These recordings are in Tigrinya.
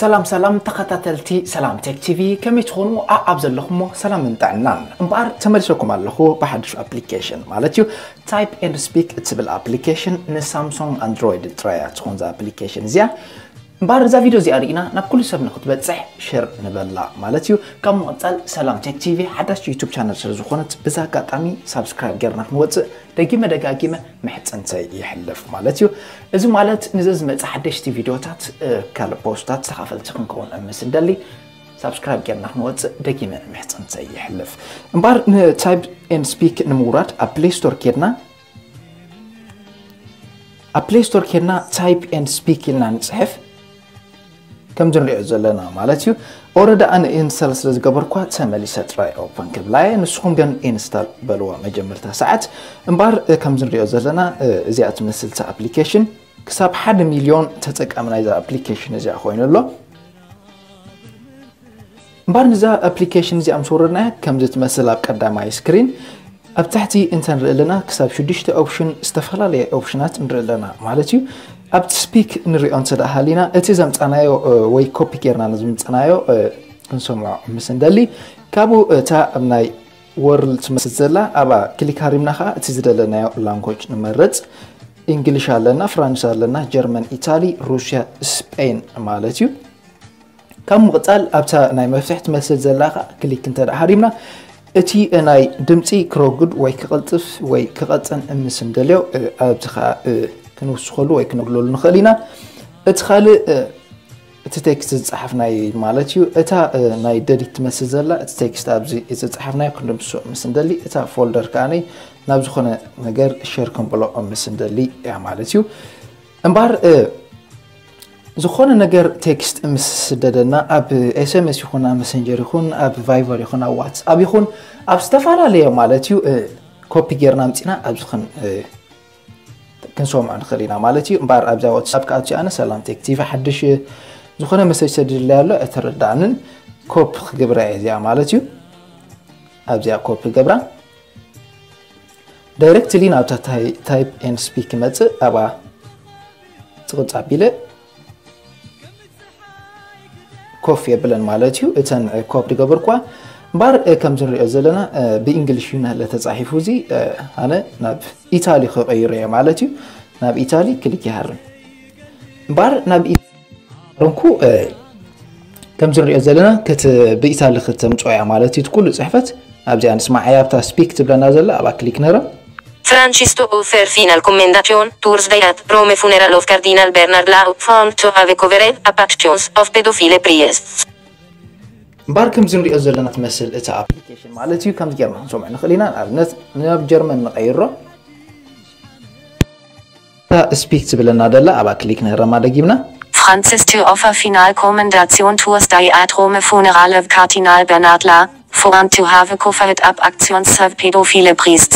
ሰላም ሰላም ተኸታተልቲ ሰላም ቴክ ቲቪ፣ ከመይ ትኾኑ? ኣኣብ ዘለኹሞ ሰላምን ጥዕናን። እምበኣር ተመሊሰኩም ኣለኹ ብሓድሽ ኣፕሊኬሽን ማለት እዩ። ታይፕ ኤንድ ስፒክ እትብል ኣፕሊኬሽን ንሳምሶንግ ኣንድሮይድ ጥራይ እያ ትኾን እዛ ኣፕሊኬሽን እዚኣ። እምበኣር እዛ ቪድዮ እዚኣ ርኢና ናብ ኩሉ ሰብ ንክትበፅሕ ሸር ንበላ ማለት እዩ። ካብ ምቕፃል ሰላም ቴክ ቲቪ ሓዳሽ ዩቱብ ቻነል ስለ ዝኾነት ብዛ ኣጋጣሚ ሳብስክራይብ ጌርና ክንወፅእ ደጊመ ደጋጊመ ምሕፅንተይ ይሕልፍ ማለት እዩ። እዚ ማለት ንዘዝመፅእ ሓደሽቲ ቪድዮታት ካልእ ፖስታት ተኻፈልቲ ክንከውን ምስ እንደሊ ሳብስክራይብ ጌርና ክንወፅእ ደጊመ ምሕፅንተይ ይሕልፍ። እምበኣር ንታይፕ ኤንድ ስፒክ ንምውራድ ኣብ ፕሌይ ስቶር ኬድና ኣብ ፕሌይ ስቶር ኬድና ታይፕ ኤንድ ስፒክ ኢልና ንፅሕፍ። ከምዚ ንሪኦ ዘለና ማለት እዩ። ኦረዳ ኣነ ኢንስታል ስለ ዝገበርኳ ተመሊሰ ጥራይ ኦፕን ክብላ እየ። ንስኹም ግን ኢንስታል በልዋ መጀመርታ ሰዓት። እምበኣር ከምዚ ንሪኦ ዘለና እዚኣ ትመስል እታ ኣፕሊኬሽን ክሳብ ሓደ ሚልዮን ተጠቃሚ ናይዛ ኣፕሊኬሽን እዚኣ ኮይኑ ኣሎ። እምበኣር ንዛ ኣፕሊኬሽን እዚኣ ምስ ወረድናያ ከምዚ ትመስል ኣብ ቀዳማይ ስክሪን ኣብ ታሕቲ እንተ ንርኢ ኣለና ክሳብ ሽዱሽተ ኦፕሽን ዝተፈላለየ ኦፕሽናት ንርኢ ኣለና ማለት እዩ። ኣብቲ ስፒክ ንሪኦ እንተ ደኣ ሃሊና እቲ ዘምፃናዮ ወይ ኮፒ ጌርና ንዝምፅናዮ ክንሰምዖ ምስ እንደሊ ካብኡ እታ ኣብ ናይ ወርልድ ትመስል ዘላ ኣብኣ ክሊክ ሃሪምና ከዓ እቲ ዝደለናዮ ላንጎጅ ንመርፅ። እንግሊሽ ኣለና፣ ፍራንስ ኣለና፣ ጀርመን፣ ኢታሊ፣ ሩስያ፣ ስፔን ማለት እዩ። ካብ ምቕፃል ኣብታ ናይ መፍትሕ ትመስል ዘላ ከዓ ክሊክ እንተ ደኣ ሃሪምና እቲ ናይ ድምፂ ክረጉድ ወይ ክቕልጥፍ ወይ ክቐፀን ምስ እንደልዮ ኣብዚ ከዓ ክንውስኸሉ ወይ ክነጉለሉ ንኽእል ኢና። እቲ ካልእ እቲ ቴክስት ዝፀሓፍናዮ ማለት እዩ። እታ ናይ ደሊት ትመስል ዘላ እቲ ቴክስት ኣብዚ ዝፀሓፍናዮ ክንድምስሶ ምስ እንደሊ እታ ፎልደር ከዓነይ ናብ ዝኾነ ነገር ሸር ክንብሎ ምስ እንደሊ እያ ማለት እዩ። እምበኣር ዝኾነ ነገር ቴክስት ምስ ስደደና ኣብ ኤስኤምኤስ ይኹን ኣብ መሰንጀር ይኹን ኣብ ቫይቨር ይኹን ኣብ ዋትስኣፕ ይኹን ኣብ ዝተፈላለየ ማለት እዩ ኮፒ ጌርና ኣምፂና ኣብዚ ክንሰምዖ ንኽእል ኢና ማለት እዩ። እምበኣር ኣብዛ ዋትስኣፕ ክኣቱ ኣነ ሰላም ቴክ ቲቪ ሓድሽ ዝኾነ መሰጅ ሰዲድለይ ኣሎ ኣይተረዳእንን። ኮፒ ክገብራ እየ እዚኣ ማለት እዩ። ኣብዚኣ ኮፒ ገብራ ዳይሬክትሊ ናብታ ታይፕ ኤንድ ስፒክ ይመፅእ። ኣብኣ ፅቕፅ ኣቢለ ኮፍ የብለን ማለት እዩ። እተን ኮፕ ዝገበርኳ እምበኣር ከምዚ ንሪኦ ዘለና ብእንግሊሽ እዩ ናለ ተፃሒፉ እዚ ኣነ ናብ ኢታሊ ክቐይሮ እየ ማለት እዩ። ናብ ኢታሊ ክሊክ ይሃርም እምበኣር ናብ ረንኩ ከምዚ ንሪኦ ዘለና ብኢታሊ ክተምፅኦ እያ ማለት እዩ። ኩሉ ፅሕፈት ኣብዚኣ ንስማዓያ ኣብታ ስፒክ ትብለና ዘላ ኣብኣ ክሊክ ነረ Francis to offer final commendation Thursday at Rome funeral of Cardinal Bernard Law found to have covered up actions of pedophile priests. እምበኣር ከምዚ ንሪኦ ዘለና ትመስል እታ ኣፕሊኬሽን ማለት እዩ። ከምዚ ጌርና ክንሰምዖ ንኽእል ኢና። ንኣብነት ናብ ጀርመን ንቐይሮ። እታ ስፒክ ትብለና ደላ ኣብኣ ክሊክ ንህረማ ደጊምና። Francis to offer final commendation Thursday at Rome funeral of Cardinal Bernard Law found to have covered up actions of pedophile priests.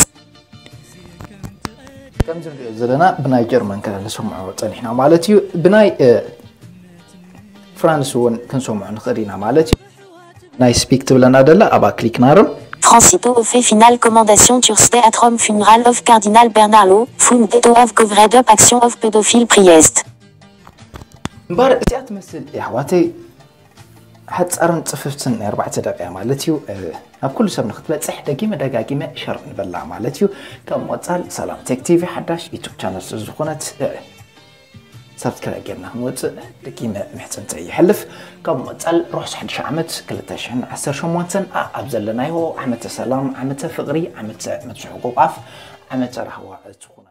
ከምዚ ንሪኦ ዘለና ብናይ ጀርመን ከ ንሰምዖ ፀኒሕና ማለት እዩ። ብናይ ፍራንስ እውን ክንሰምዖ ንኽእል ኢና ማለት እዩ። ናይ ስፒክ ትብለና ደላ ኣብኣ ክሊክ ናርም። Francis to offer final commendation Thursday at Rome funeral of Cardinal Bernard Law found to have covered up actions of pedophile priests. እምበኣር እዚኣ ትመስል ኣሕዋተይ ሓፃርን ፅፍፍትን ናይ ኣርባዕተ ደቂቃ ማለት እዩ። ናብ ኩሉ ሰብ ንክትበፅሕ ደጊመ ደጋጊመ ሸር ንበላ ማለት እዩ። ካብ ምቕፃል ሰላም ቴክ ቲቪ ሓዳሽ ዩቱብ ቻነል ስለ ዝኾነት ሳብስክራይብ ጌርና ክንወፅእ ደጊመ ምሕፅንተይ ይሕልፍ። ካብ ምቕፃል ርሑስ ሓድሽ ዓመት ክልተ ሽሕን ዓሰርተ ሸሞንተን ኣብ ዘለናዮ ዓመተ ሰላም፣ ዓመተ ፍቕሪ፣ ዓመተ ምትሕቑቓፍ፣ ዓመተ ራህዋ ትኹና።